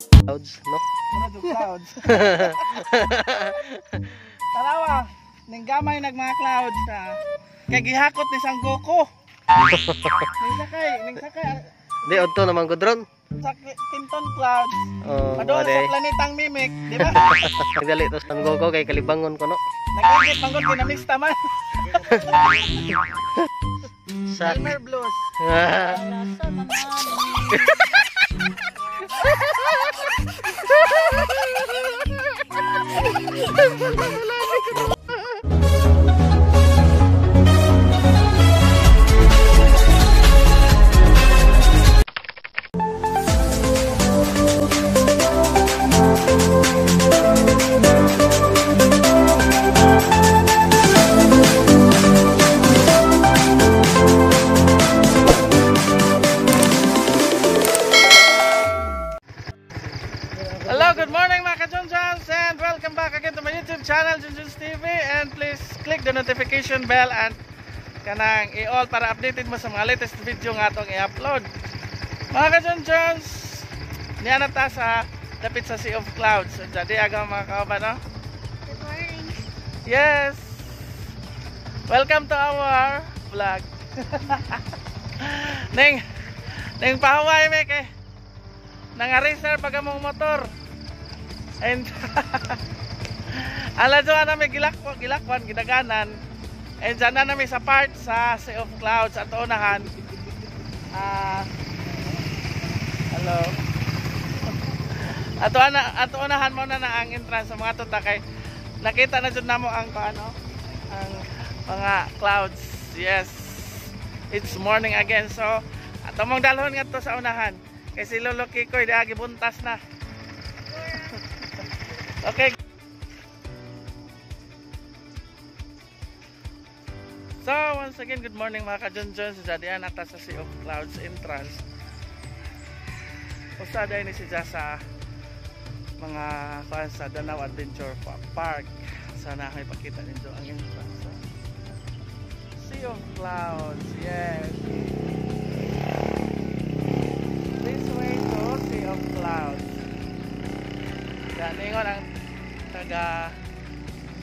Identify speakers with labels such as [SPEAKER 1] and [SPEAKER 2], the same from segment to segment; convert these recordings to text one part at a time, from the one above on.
[SPEAKER 1] Clouds, no?
[SPEAKER 2] Murag og clouds. Tanawa, ning gamay nag mga clouds na kay gihakot ni Sang Goku. Ning sakay
[SPEAKER 1] Di odto naman ko drone.
[SPEAKER 2] sa Kinton Clouds.
[SPEAKER 1] Oh,
[SPEAKER 2] Padung sa
[SPEAKER 1] ade.
[SPEAKER 2] planetang Mimic, di ba?
[SPEAKER 1] Nagdali to San Goku kay kalibangon ko, no.
[SPEAKER 2] Nag-igit manggod kinamista man.
[SPEAKER 1] Sa
[SPEAKER 2] Elmer Blues. Hello, good morning, mga ka-Junjuns, and welcome back again to my YouTube channel, Junjuns TV, and please click the notification bell and kanang i-all para updated mo sa mga latest video nga atong i-upload. Mga ka-Junjuns, niya na ta sa dapit sa Sea of Clouds. Jadi aga, mga kauban, no?
[SPEAKER 3] Good morning.
[SPEAKER 2] Yes! Welcome to our vlog. Ning, ning pahuway me kay nanga-reserve pag among motor. And ala dyan na may gilakwan, gilakwan, gidaganan. And dyan na namin sa part sa Sea of Clouds at unahan. Ah, hello. Ato unahan mo na ang entrance sa mga tuta kay nakita na jud namo ang paano ang mga clouds. Yes. It's morning again. So, ato mong dalhon ngadto sa unahan. Kay si Lolo Kikoy diha gibuntas na. Okay. So, once again, good morning, mga ka-Junjun. So, dyan ata sa Sea of Clouds entrance. Usa dahil ni siya sa mga kuan sa Danao Adventure Park. Sana may pakita ninyo ang entrance sa Sea of Clouds. Yes. This way to Sea of Clouds. Yan, ingon ang taga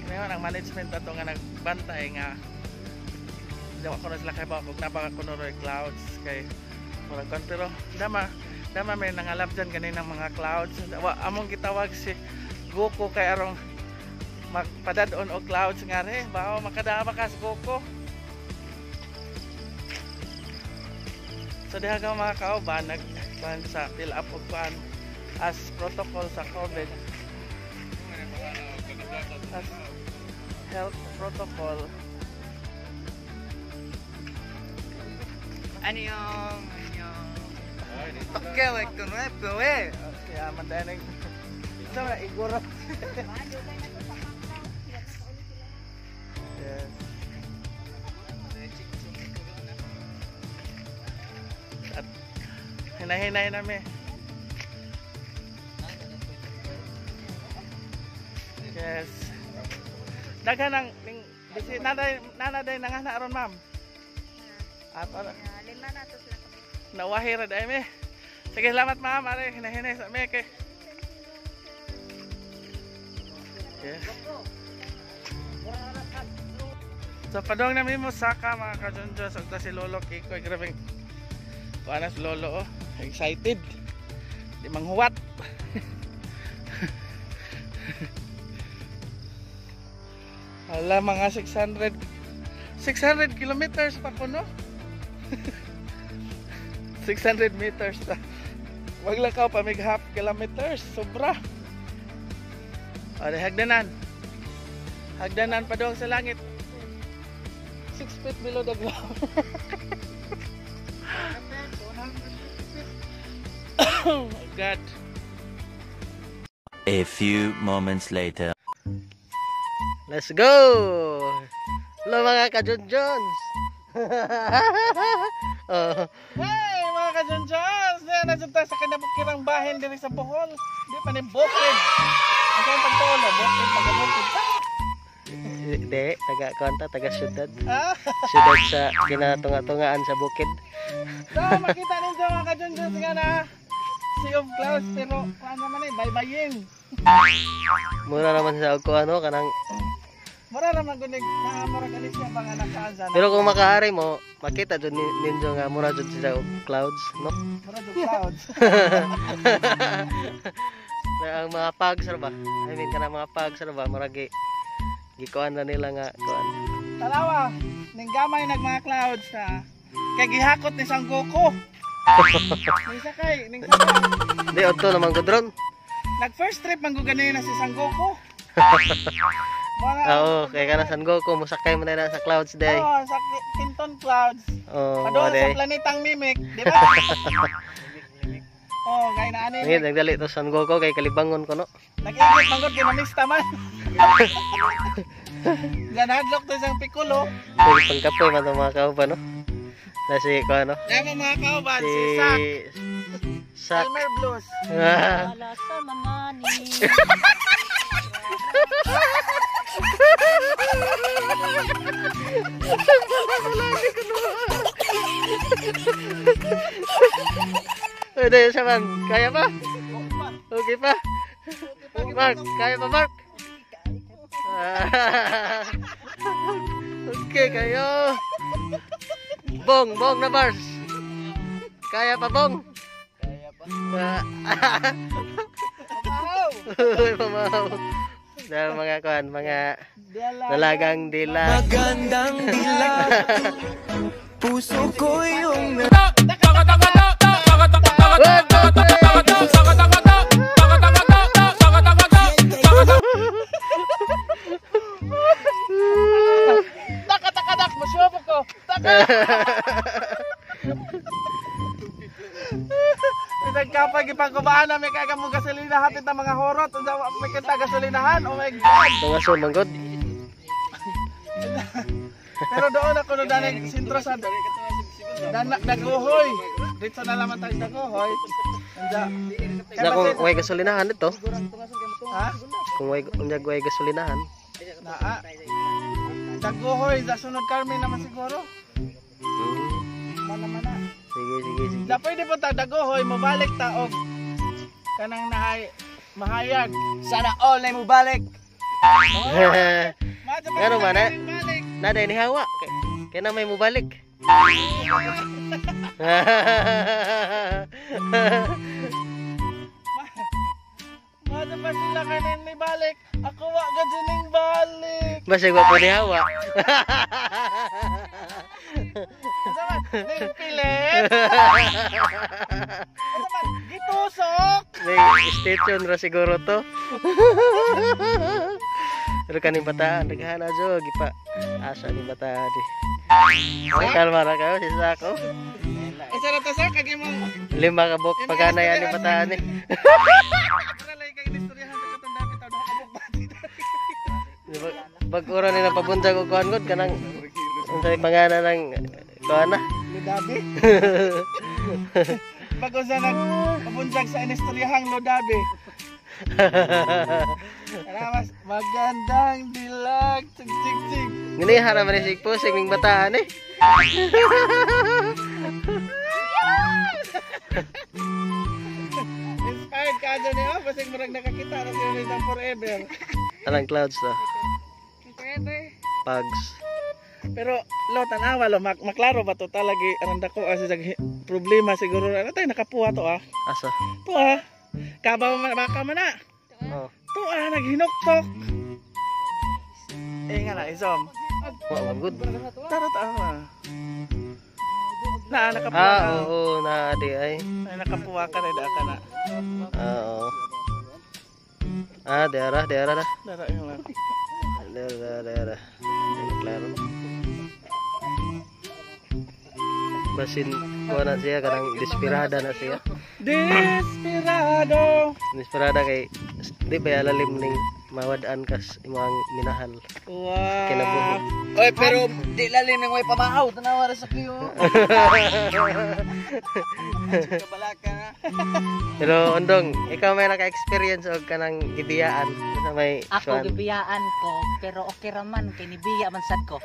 [SPEAKER 2] ingon ang management ato nga nagbantay nga di ko na sila kay ba kung napaka kuno roy clouds kay murag kon, pero dama dama may nangalap dyan kaninang mga clouds. Wa among gitawag si Goku kay arong magpadadon og clouds nga re bao makadama ka sa Goku. So diha ka, mga kauban, nag kuan sa fill up og kuan as protocol sa COVID, as health protocol.
[SPEAKER 4] 안녕, 안녕. 어깨 왜?
[SPEAKER 2] Kaya man tayo nag sa mga igorot. Yes. At hinahinay nami. Yes. Daghan ang ning bisi naday nanaday nangana aron, ma'am. At ano,
[SPEAKER 3] Lima na to sila kami.
[SPEAKER 2] Nawahi ra dai me. Sige, salamat, ma'am. Are hinahinay sa me kay. Yes. So padong na mo saka, mga kajunjun, so si Lolo Kiko, grabe. Kuha na si Lolo, oh. Excited. Di manghuwat. Hala, mga 600 kilometers pa ko, no? 600 meters ta. Wag lang ka pa mig half kilometers, sobra. Ade hagdanan. Hagdanan pa dong sa langit. 6 feet below the ground. Oh my God.
[SPEAKER 5] A few moments later.
[SPEAKER 1] Let's go! Hello, mga ka-Junjuns! Oh.
[SPEAKER 2] Hey, mga ka-Junjuns! Na tayo sa kinabukirang bahin diri sa Bohol. Di pa ni bukid. Ang sa pagtulo, bukid, taga-bukid ta.
[SPEAKER 1] Di, taga kuanta, taga syudad.
[SPEAKER 2] Ah,
[SPEAKER 1] Syudad sa kinatunga-tungaan sa bukid.
[SPEAKER 2] So, makita ninyo, mga ka-Junjuns, nga na Sea of Clouds pero ano naman eh, baybayin.
[SPEAKER 1] Mura naman sa og kuan no kanang
[SPEAKER 2] Mura ra man gunig na mura gani siya mga nakaansa.
[SPEAKER 1] pero kung makaari mo makita jud ninyo nga mura jud siya og clouds no.
[SPEAKER 2] Mura jud clouds.
[SPEAKER 1] Na ang mga pags ra ba? I mean kanang mga pags ra ba murag gikuan na nila nga kuan.
[SPEAKER 2] Tanawa, ning gamay nag mga clouds na kay gihakot ni Sang Goku. Ning sakay, ning sakay.
[SPEAKER 1] Di odto naman gud ron.
[SPEAKER 2] Nag first trip man gud ganina si Sang Goku. Mura.
[SPEAKER 1] Oo, kay kana San Goku mosakay man na sa clouds day.
[SPEAKER 2] Oo, sa Kinton Clouds.
[SPEAKER 1] Oh,
[SPEAKER 2] Padung sa
[SPEAKER 1] day.
[SPEAKER 2] planetang Mimic, di ba? Oh, kay na ani.
[SPEAKER 1] Ngayon, nagdali to San Goku kay kalibangon ko no.
[SPEAKER 2] Nag-init man gud kay mamista man. Ganadlok to isang Piccolo.
[SPEAKER 1] Pwede pangkapoy man itong mga kauban no. Na si kuan no.
[SPEAKER 2] Damo mga kauban,
[SPEAKER 1] Si
[SPEAKER 2] si Sak.
[SPEAKER 1] Sak.
[SPEAKER 2] Elmer Blues.
[SPEAKER 6] Wala sa mga ni.
[SPEAKER 1] Pwede siya man. Kaya pa? Okay pa? Mark, kaya pa Mark? Okay kayo. Bong, bong na bars. Kaya pa bong?
[SPEAKER 4] Kaya pa.
[SPEAKER 2] Pamahaw.
[SPEAKER 1] Uy, pamahaw. Dahil mga kuan, mga nalagang dila.
[SPEAKER 4] Magandang dilag. Puso ko yung
[SPEAKER 1] One, two, three.
[SPEAKER 2] Takatakadak, musyoko ko. Taka. Nagkapag ipangkubaan na may kaga mo gasolina hapit ang mga horot. Unsa may kita gasolinahan. Oh my God.
[SPEAKER 1] Mga sumanggod.
[SPEAKER 2] Pero doon ako no danig sentro sa Daguhoy. Dito na laman tayo sa Daguhoy. Unsa?
[SPEAKER 1] Na kung way gasolinahan dito.
[SPEAKER 2] Ha?
[SPEAKER 1] Kung way unyag way gasolinahan.
[SPEAKER 2] Naa. Daguhoy sa sunod Carmen naman siguro. Mana mana.
[SPEAKER 1] Sige, sige, sige.
[SPEAKER 2] Da pwede po ta Daguhoy mobalik ta og kanang naay mahayag.
[SPEAKER 4] Sana all na mubalik.
[SPEAKER 1] Ngano man eh? Naday ni hawa. Kay na may mubalik.
[SPEAKER 2] Mada pa sila kanin ni balik. Ako wa gud sining balik.
[SPEAKER 1] Basig wa po ni hawa.
[SPEAKER 2] Asa man? Ning pilit. Asa man? Gitusok.
[SPEAKER 1] May station ra siguro to. Pero kaning bataan, naghana jo, gipa asa ni bataan di. Ay, kalma ra kayo si Sako.
[SPEAKER 2] Isa ra to sir kag imong
[SPEAKER 1] Lima ka buok pagana yan ni bataan eh.
[SPEAKER 2] Wala lagi kay istoryahan sa katong dapit aw nakabuk ba.
[SPEAKER 1] Bag-ura ni napabuntag og kuan god kanang unsay pangana ng kuan na.
[SPEAKER 2] Ludabi. Bago sa nagpabuntag sa inestoryahang Ludabi. Tara mas magandang dilag. Tig tig tig.
[SPEAKER 1] Ngani hara man ni sig pusig ning bataan eh.
[SPEAKER 2] Inspired ka dyan eh. Oh, basig murag nakakita na sila ng forever.
[SPEAKER 1] Anang clouds to.
[SPEAKER 3] Forever.
[SPEAKER 1] Pugs.
[SPEAKER 2] Pero lo tanawa lo maklaro ba to talagi ang dako as problema siguro na tayo nakapuha to ah.
[SPEAKER 1] Asa?
[SPEAKER 2] To ah. Kaba man baka man na.
[SPEAKER 1] Oh.
[SPEAKER 2] To ah naghinuktok. Eh nga na isom.
[SPEAKER 1] Wa man good.
[SPEAKER 2] Tara ta ah. Na nakapuha
[SPEAKER 1] Ah,
[SPEAKER 2] ka.
[SPEAKER 1] oo, na di ay.
[SPEAKER 2] Ay nakapuha ka na ka na.
[SPEAKER 1] Ah, oo. Ah, daerah, daerah dah.
[SPEAKER 2] Dara yung lang.
[SPEAKER 1] Daerah, daerah. Ini klaro. Basin ko na siya kanang desperada na siya.
[SPEAKER 2] Desperado.
[SPEAKER 1] Desperada kay di ba lalim ning mawad-an kas imong minahal.
[SPEAKER 2] Wow.
[SPEAKER 1] Kinabuhi.
[SPEAKER 4] Oy, pero di lalim ng way pamahaw. Tanawa ra sa kiyo. Kabalaka na.
[SPEAKER 1] Pero Ondong, ikaw may naka-experience og kanang gibiyaan sa may
[SPEAKER 6] Ako
[SPEAKER 1] kuan.
[SPEAKER 6] gibiyaan ko, pero okay ra man kay nibiya man sad ko.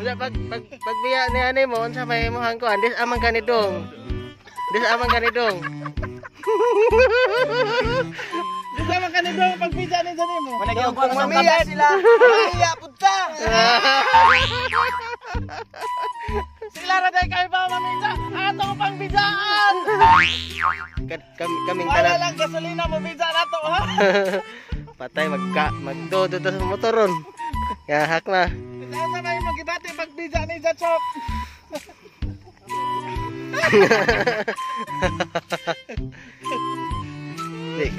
[SPEAKER 1] Wala pag pagbiya ni ani mo unsa may imong kuan dis amang kanidong. Dis amang kanidong.
[SPEAKER 2] Di man kanidong pagbija ni sa nimo.
[SPEAKER 4] Kung mamiya sila, mamiya pud ta.
[SPEAKER 2] Sila ra day kay ba mamija. Atong pangbijaan.
[SPEAKER 1] Kaming
[SPEAKER 2] Wala
[SPEAKER 1] tanan.
[SPEAKER 2] lang gasolina mo bija nato ha.
[SPEAKER 1] Patay magka magdodo ta sa motoron. Gahak na.
[SPEAKER 2] Asa may magibati pagbija ni Jachok.
[SPEAKER 1] Di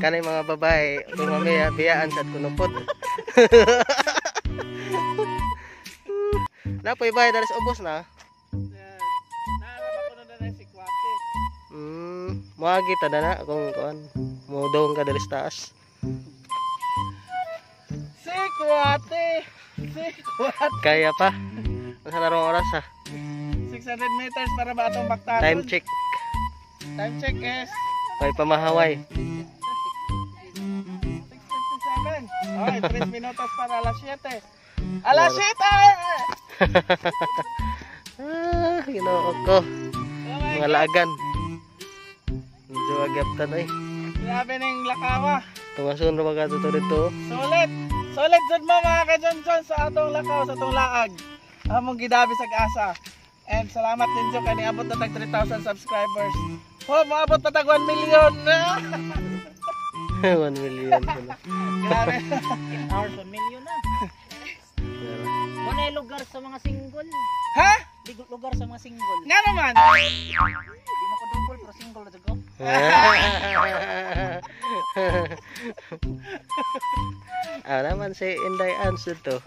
[SPEAKER 1] kanay mga babae kung mamaya biyaan sa kunupot. Napoy bay dalis ubos na.
[SPEAKER 2] Naarap ako na na si Kwate.
[SPEAKER 1] Moagi ta na kung kuan mo dong ka dalis taas.
[SPEAKER 2] Si Kwate. Si Kwate.
[SPEAKER 1] Kaya pa. Unsa na rong oras ha?
[SPEAKER 2] 600 meters para ba atong baktaron?
[SPEAKER 1] Time check.
[SPEAKER 2] Time check is
[SPEAKER 1] May pamahaway.
[SPEAKER 2] 6:57. Okay, 3 minutos para alas 7. Alas 7!
[SPEAKER 1] Ah, Ginoo ko.
[SPEAKER 2] Oh my
[SPEAKER 1] Mga
[SPEAKER 2] God.
[SPEAKER 1] laagan. Medyo agaptan oy.
[SPEAKER 2] Grabe ning lakawa.
[SPEAKER 1] Tungason ra ba ka dito dito?
[SPEAKER 2] Sulit! Sulit jud mo mga ka-Johnson sa atong lakaw, sa atong laag. Among gidabi sa asa. And salamat din jud kay niabot na tag 3,000 subscribers. Oh, moabot pa tag 1 million na.
[SPEAKER 1] 1 million pala.
[SPEAKER 2] Grabe.
[SPEAKER 6] 8 hours, 1 million na. Wala yung lugar sa mga single.
[SPEAKER 2] Ha?
[SPEAKER 6] Di lugar sa mga single.
[SPEAKER 2] Nga naman.
[SPEAKER 6] Di mo ko double pero single na jud ko.
[SPEAKER 1] Ah, naman si Inday Ans dito.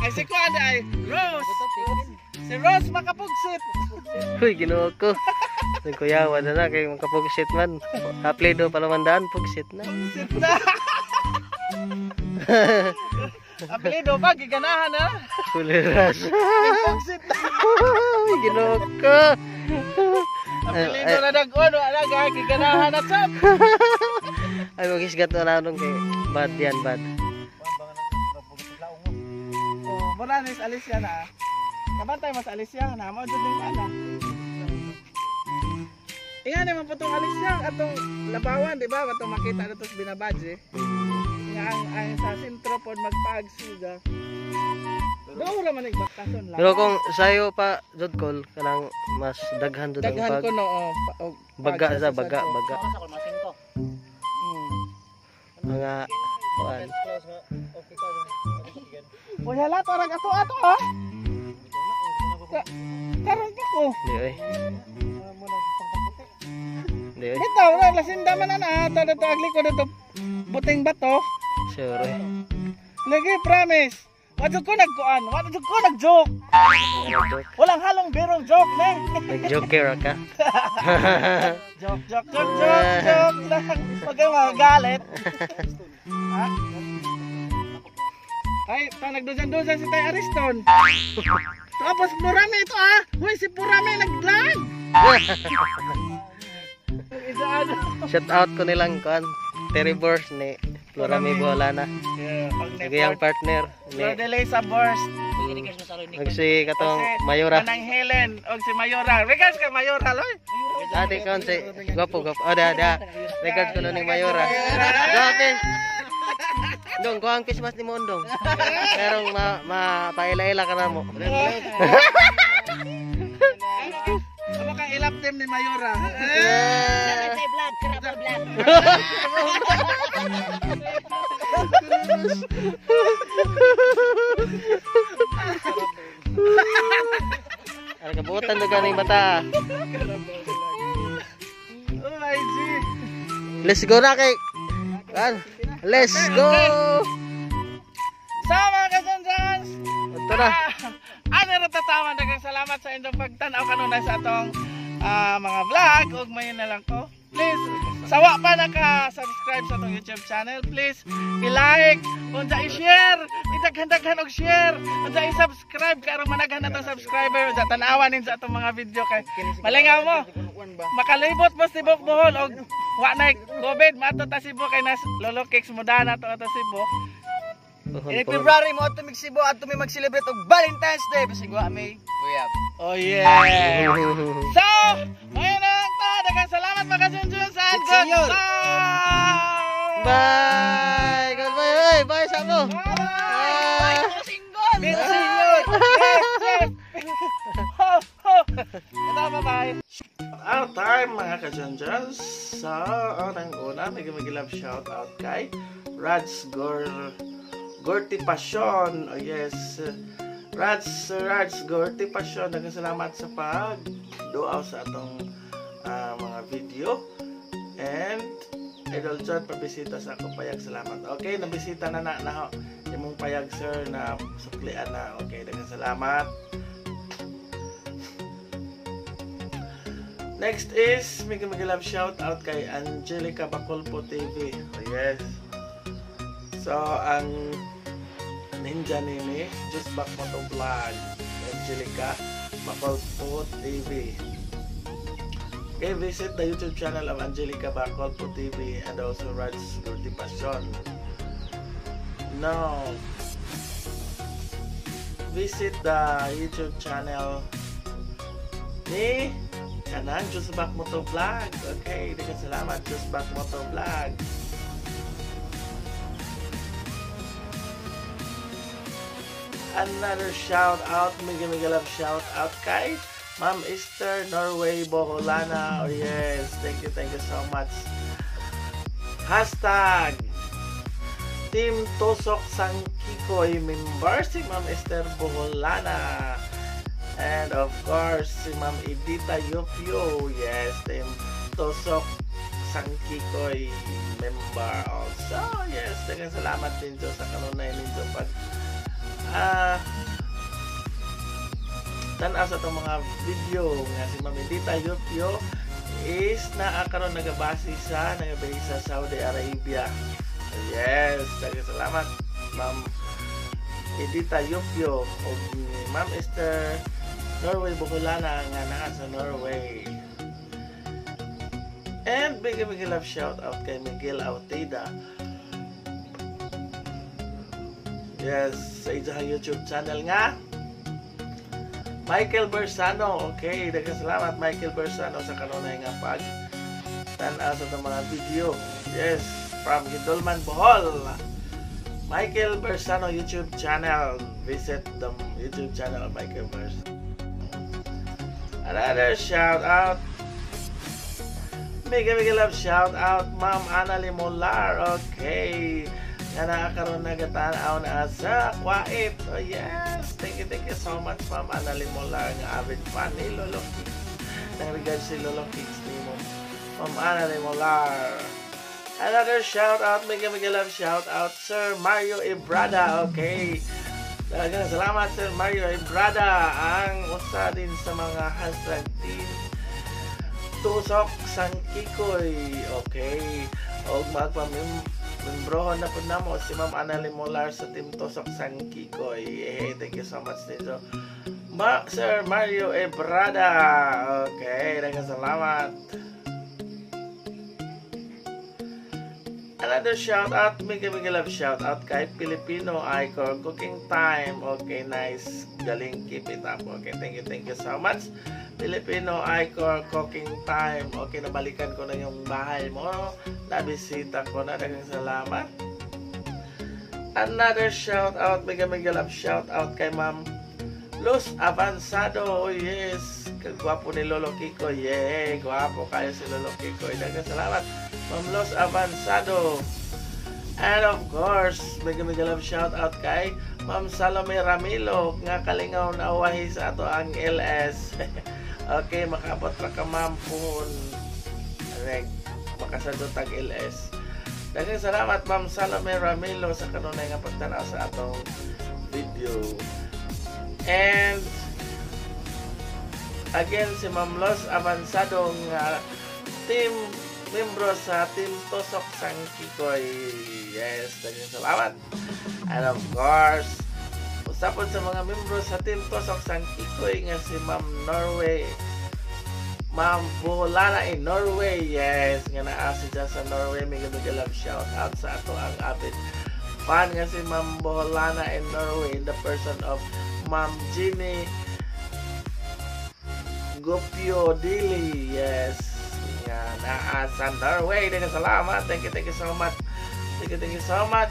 [SPEAKER 2] Ay si Kuan ay Rose. Si Rose makapugsit.
[SPEAKER 1] Uy, Ginoo ko. Nagkuyawa na na kay makapugsit man. Applido pala man daan, pugsit na.
[SPEAKER 2] Pugsit na. Apelido ba giganahan ha?
[SPEAKER 1] Kuliras.
[SPEAKER 2] Pugsit na.
[SPEAKER 1] Uy, Ginoo ko.
[SPEAKER 2] Apelido na dag-on wala ga giganahan na sab.
[SPEAKER 1] Ay, magisgat na lang kay bad yan, bad.
[SPEAKER 2] Oh, mura ni Alicia na. Kabantay mas Alicia na mo jud ning ana. Inga naman po tong Alicia atong labawan, di ba? Atong makita na sa binabadje. Nga ang sa sentro pod magpagsiga. Daw ra man baktason lang.
[SPEAKER 1] Pero kung sayo pa, jud call, kanang mas daghan jud ang
[SPEAKER 2] Daghan
[SPEAKER 1] pag
[SPEAKER 2] ko no oh, og
[SPEAKER 1] baga
[SPEAKER 2] pag-
[SPEAKER 1] sa baga, baga.
[SPEAKER 6] Oras ako mga 5.
[SPEAKER 1] Mga kuan.
[SPEAKER 2] Uy, hala, parang ato ato ah. Karon pa ko.
[SPEAKER 1] Di oy. Di oy.
[SPEAKER 2] Bitaw na lasinda man na ato dito agli ko dito buting bato.
[SPEAKER 1] Sure oy.
[SPEAKER 2] Lagi promise. Wa jud ko nagkuan, wa jud ko nag-joke.
[SPEAKER 1] Nag-joke.
[SPEAKER 2] Walang halong birong joke ne.
[SPEAKER 1] Nag-joker ka.
[SPEAKER 2] Joke, joke, joke, joke, joke lang. Huwag kayong magagalit. Ha? Ay, pa nagdusan-dusan si Tay Ariston. Tapos Purami ito ah. Hoy, si Purami nag-vlog. Isa ano.
[SPEAKER 1] Shout out ko nilang kuan. Terry Bors ni Florami Bolana.
[SPEAKER 2] Yeah, pag
[SPEAKER 1] Nagiyang partner ni
[SPEAKER 2] Flor de Lisa Borst.
[SPEAKER 1] Nagsi katong Mayora.
[SPEAKER 2] Manang Helen og si Mayora. Regards kay Mayora loy.
[SPEAKER 1] Ate kon si gwapo gwapo. Oh, da da. Regards ko ning Mayora. Grabe. Dong, kuha ang Christmas ni Mondong. Pero ma mapaila-ila ka na mo.
[SPEAKER 2] Amo kang ilap team ni Mayora.
[SPEAKER 6] Dagan sa vlog, karap vlog.
[SPEAKER 1] Ara kabutan do ganing bata.
[SPEAKER 2] Oh my G.
[SPEAKER 1] Let's go na kay. Kan. Let's go.
[SPEAKER 2] Sa mga kasanjans,
[SPEAKER 1] Ito na.
[SPEAKER 2] Ano ra tataman, daghang salamat sa inyong pagtan-aw kanunay sa atong mga vlog ug mayon na lang ko. Please, sawa pa naka-subscribe sa atong YouTube channel, please i-like, unsa i-share, idaghan-daghan og share, unsa i-subscribe kay aron managhan atong subscriber, unsa tan-awan ninyo sa atong mga video kay malingaw mo. Makalibot mo sa Tibok Bohol og wa na COVID, mato ta Cebu kay nas Lolo Cakes mo na to ato Cebu.
[SPEAKER 1] Puhon,
[SPEAKER 4] Inig
[SPEAKER 1] puhon.
[SPEAKER 4] February mo ato mig Cebu, ato mi mag-celebrate og Valentine's Day bisag wa mi uyab.
[SPEAKER 2] Oh yeah. So, ngayon ang ta, daghang salamat mga Junjun sa
[SPEAKER 4] Senyor.
[SPEAKER 2] Goodbye!
[SPEAKER 1] Bye! Goodbye! Hey, bye sa mo! Bye!
[SPEAKER 2] Bye! Senyor! Ho, ho! Ito, bye-bye! Our time, mga ka-Junjun. So, unang una, may love shout out kay Raj Gor Gorty Passion. Oh yes. Raj Raj Gorty Passion. Daghang salamat sa pag duaw sa atong mga video. And Idol John, pabisita sa akong payag. Salamat. Okay, nabisita na na na imong payag, sir, na suklian na. Okay, daghang salamat. Next is, mega mega love shout out kay Angelica Bacolpo TV. Oh, yes. So, ang ninja nini, Just Back Moto Vlog, Angelica Bacolpo TV. Okay, visit the YouTube channel of Angelica Bacolpo TV and also Raj Gurti Passion. Now, visit the YouTube channel ni kanang Just Back Moto Vlog. Okay, daghang salamat, Just Back Moto Vlog. Another shout out, mega mega love shout out kay Ma'am Esther Norway Boholana. Oh yes, thank you so much. Hashtag Team Tusok Sang Kikoy member si Ma'am Esther Boholana. And of course, si Ma'am Edita Yupyo. Yes, Team Tusok Sang Kikoy member also. Yes, daghang salamat ninyo sa kanunay ninyo pag tan-aw sa itong mga video nga si Ma'am Edita Yupyo is naa karon nagabase sa nagabase sa Saudi Arabia. Yes, daghang salamat Ma'am Edita Yupyo ug ni Ma'am Esther Norway Boholana nga naa sa Norway. And big big love shout out kay Miguel Autida. Yes, sa iyang YouTube channel nga Michael Bersano. Okay, daghang salamat Michael Bersano sa kanunay nga pag tan-aw sa itong mga video. Yes, from Guindulman, Bohol. Michael Bersano YouTube channel. Visit the YouTube channel of Michael Bersano. Another shout out. Mega mega love shout out Ma'am Ana Limolar. Okay. Nga nakakaroon na gatan-aw na sa Kuwait. Oh yes. Thank you so much Ma'am Ana Limolar nga avid fan ni Lolo Kicks. Nang regards si Lolo Kicks ni mo. Ma'am Ana Limolar. Another shout out, mega mega love shout out Sir Mario Ibrada. Okay. Daghang salamat Sir Mario Ibrada, ang usa din sa mga hashtag team Tusok Sang Kikoy. Okay. Og magpamembrohon na po namo si Ma'am Ana Limolar sa Team Tusok Sang Kikoy. Hey, thank you so much nito. Sir Mario Ebrada. Okay, daghang salamat. Another shout out, mega mega love shout out kay Filipino Icon Cooking Time. Okay, nice. Galing, keep it up. Okay, thank you so much. Filipino Icon Cooking Time. Okay, nabalikan ko na yung bahay mo. Nabisita ko na. Daghang salamat. Another shout out, mega mega love shout out kay Ma'am Luz Avanzado. Oh yes, kagwapo ni Lolo Kiko. Yeah, gwapo kayo si Lolo Kiko. Daghang salamat, Ma'am Luz Avanzado. And of course, mega mega love shout out kay Ma'am Salome Ramilo nga kalingaw na uwahi sa ato ang LS. Okay, makaabot ra ka ma'am puhon. Reg, makasadyo tag LS. Daghang salamat Ma'am Salome Ramilo sa kanunay nga pagtan-aw sa atong video. And again si Ma'am Luz Avanzado nga team membro sa Team Tusok Sang Kikoy. Yes, daghang salamat. And of course, usapon sa mga membro sa Team Tusok Sang Kikoy nga si Ma'am Norway, Ma'am Bolana in Norway. Yes, nga naa si dyan sa Norway. Mega mega love shout out sa ato ang avid fan nga si Ma'am Boholana in Norway in the person of Ma'am Jeannie Gopio Dili. Yes. Nga naa sa Norway. Daghang salamat. Thank you so much. Thank you so much.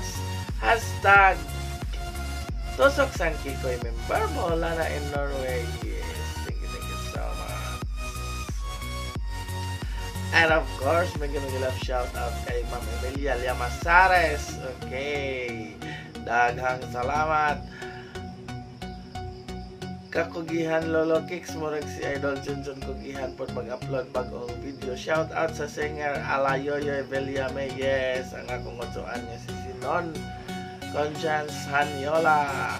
[SPEAKER 2] #TusokSangKikoy member Boholana in Norway. Yes. Thank you so much. And of course, mega mega love shout out kay Ma'am Emilia Llamasares. Okay. Daghang salamat. Kakugihan Lolo Kicks, murag si Idol Junjun kugihan pod mag-upload bag-ong video. Shout out sa singer ala Yoyoy Villame. Yes, ang akong utsoan nga si Sinon Conscience Hanyola.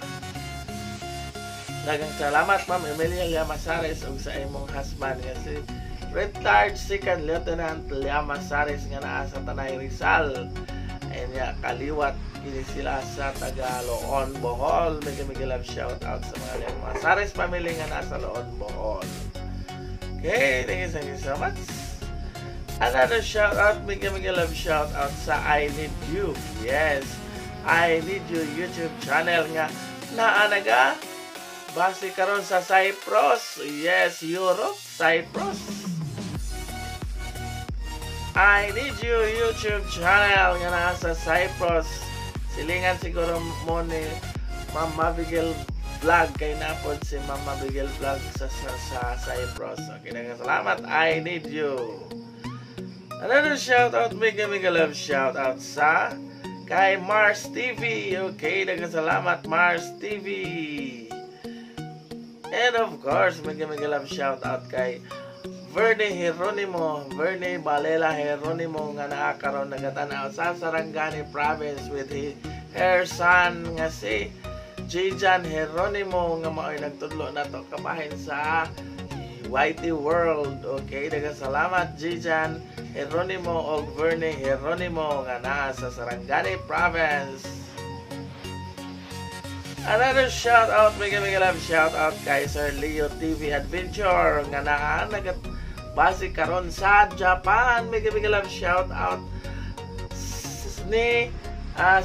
[SPEAKER 2] Daghang salamat, Ma'am Emilia Llamasares, ug sa imong husband nga si retired Second Lieutenant Llamasares nga naa sa Tanay, Rizal. Ayun nga, kaliwat kini sila sa taga Loon, Bohol. Mega mega love shout out sa mga Llamasares family nga nasa Loon, Bohol. Okay, thank you so much. Another shout out, mega mega love shout out sa I Need You. Yes, I Need You YouTube channel nga naa naga base karon sa Cyprus. Yes, Europe, Cyprus. I Need You YouTube channel nga naa sa Cyprus. Silingan siguro mo ni Ma'am Mabigel Vlog kay napod si Ma'am Mabigel Vlog sa Cyprus. Okay, daghang salamat. I Need You. Another shout out, mega mega love shout out sa kay Mars TV. Okay, daghang salamat, Mars TV. And of course, mega mega love shout out kay Verne Geronimo, Verne Balela Geronimo nga naa karon nagatanaw sa Sarangani Province with her son nga si Jijan Geronimo nga mao'y nagtudlo nato kabahin sa YT World. Okay, daghang salamat, Jijan Geronimo og Verne Geronimo nga naa sa Sarangani Province. Another shout out, mega mega love shout out kay Sir Leo TV Adventure nga naa nagat base karon sa Japan. Mega mega love shout out ni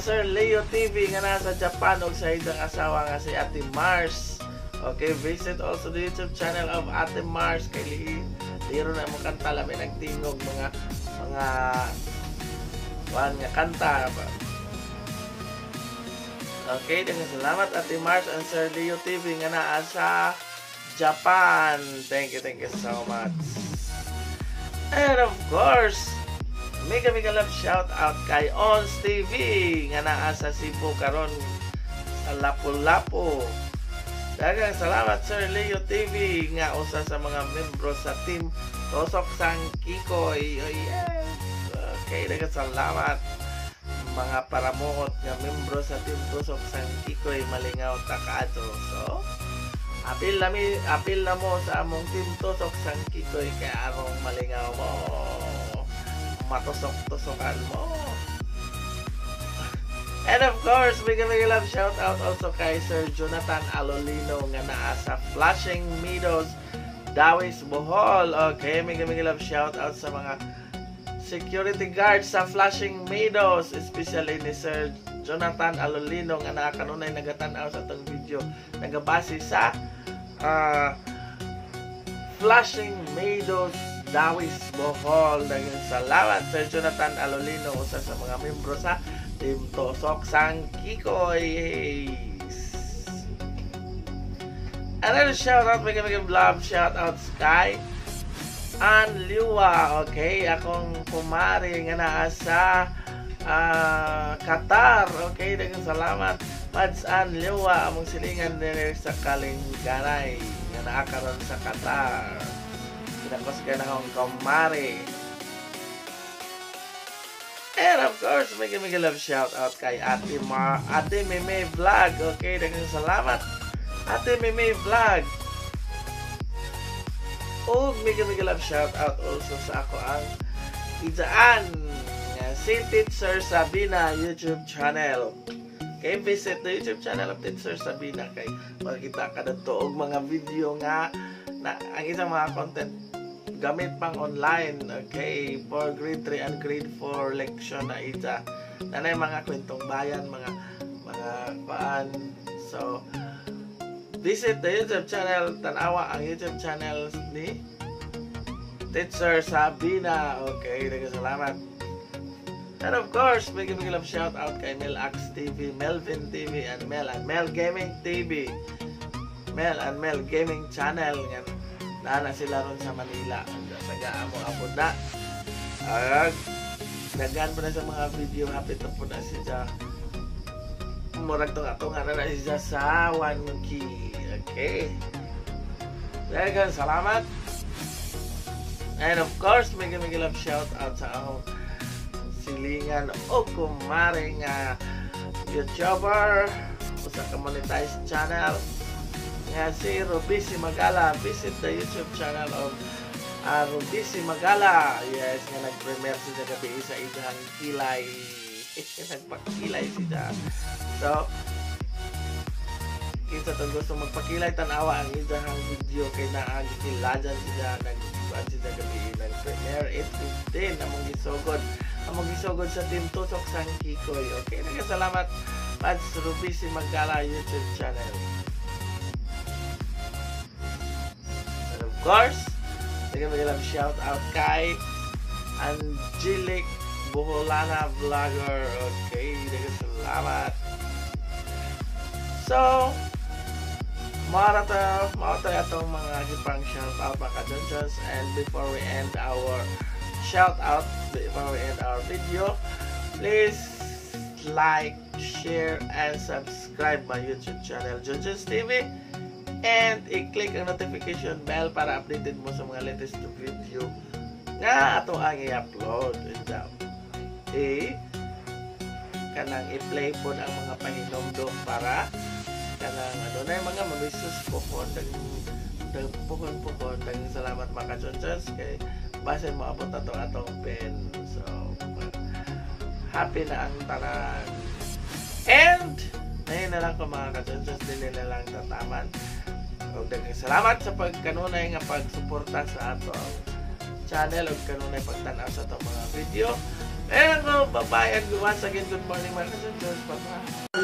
[SPEAKER 2] Sir Leo TV nga nasa Japan ug sa iyang asawa nga si Ate Mars. Okay, visit also the YouTube channel of Ate Mars kay li liro na mo kanta, labi nagtingog mga kuan nga kanta. Okay, daghang salamat, Ate Mars and Sir Leo TV nga naa sa Japan. Thank you so much. And of course, mega mega love shout out kay Ons TV nga naa sa Cebu karon sa Lapu-Lapu. Daghang salamat, Sir Leo TV nga usa sa mga membro sa team Tosok Sang Kikoy. Oh yes. Okay, daghang salamat mga paramuot nga membro sa team Tusok Sang Kikoy, malingaw ta kaadto. So, apil na mi, apil na mo sa among team Tusok Sang Kikoy kay arong malingaw mo. Matusok-tusokan mo. And of course, mega mega love shout out also kay Sir Jonathan Alolino nga naa sa Flushing Meadows, Dawis, Bohol. Okay, mega mega love shout out sa mga security guards sa Flushing Meadows, especially ni Sir Jonathan Alolino nga naa kanunay nagatan-aw sa atong video nagabase sa Flushing Meadows, Dawis, Bohol. Daghang salamat, Sir Jonathan Alolino, usa sa mga membro sa Team Tosok Sang Kikoy. Another shout out, mega mega love shout out kay Ann Liwa. Okay, akong kumari nga naa sa Qatar. Okay, daghang salamat. Mads Ann Liwa, among silingan dinhi sa Kalinganay nga naa karon sa Qatar. Kinakos ka na akong kumari. And of course, mega mega love shout out kay Ate Ma, Ate Meme Vlog. Okay, daghang salamat, Ate Meme Vlog. Ug mega mega love shout out also sa ako ang ijaan nga si Teacher Sabina YouTube channel. Kay visit the YouTube channel of Teacher Sabina kay makita ka didto og mga video nga na ang isang mga content gamit pang online. Okay, for grade 3 and grade 4 lection na ita. Nanay mga kwentong bayan, mga kuan. So visit the YouTube channel, tanawa ang YouTube channel ni Teacher Sabina. Okay, daghang salamat. And of course, big big love shout out kay Mel Ax TV, Melvin TV, and Mel Gaming TV. Mel and Mel Gaming Channel nga naa na sila ron sa Manila. Sa amo abot na. Ag daghan po na sa mga video, hapit na po na siya. Murag tunga-tunga na na siya sa 1K. Okay. Daghang salamat. And of course, mega mega love shout out sa akong silingan o kumare nga YouTuber usa ka monetized channel nga si Rubisi Magala. Visit the YouTube channel of Rubisi Magala. Yes, nga nag-premiere siya gabi sa iyang kilay. Nagpakilay siya. So, kinsa tong gusto magpakilay, tanawa ang iyang video kay naa gikilajan siya. Nag siya gabi, nag-premiere 8:15. Among gisugod sa Team Tusok Sang Kikoy. Okay, salamat, Pads Rubisi Magala YouTube channel. And of course, bigyan shout out kay Angelic Buholana Vlogger. Okay, salamat. So, mao ta atong mga gipang shout out, mga ka-Jonjons. And before we end our shout out, before we end our video, please like, share, and subscribe my YouTube channel, Junjun's TV. And i-click ang notification bell para updated mo sa mga latest video nga ato ang i-upload. And, kanang i-play po ang mga pahinomdom para kanang ano na yung mga mamisus pohon dag dag pohon pohon. Daghang salamat, mga ka-Jonjons, kay basin mo abot ato atong pen. So happy na ang tanan. And ngayon na lang ko, mga ka-Jonjons, dili na lang tataman. Ug daghang salamat sa pagkanunay nga pagsuporta sa atong channel ug kanunay pagtan-aw sa atong mga video. Ayun ako, bye-bye and once again, good morning, mga ka-Jonjons. Bye-bye.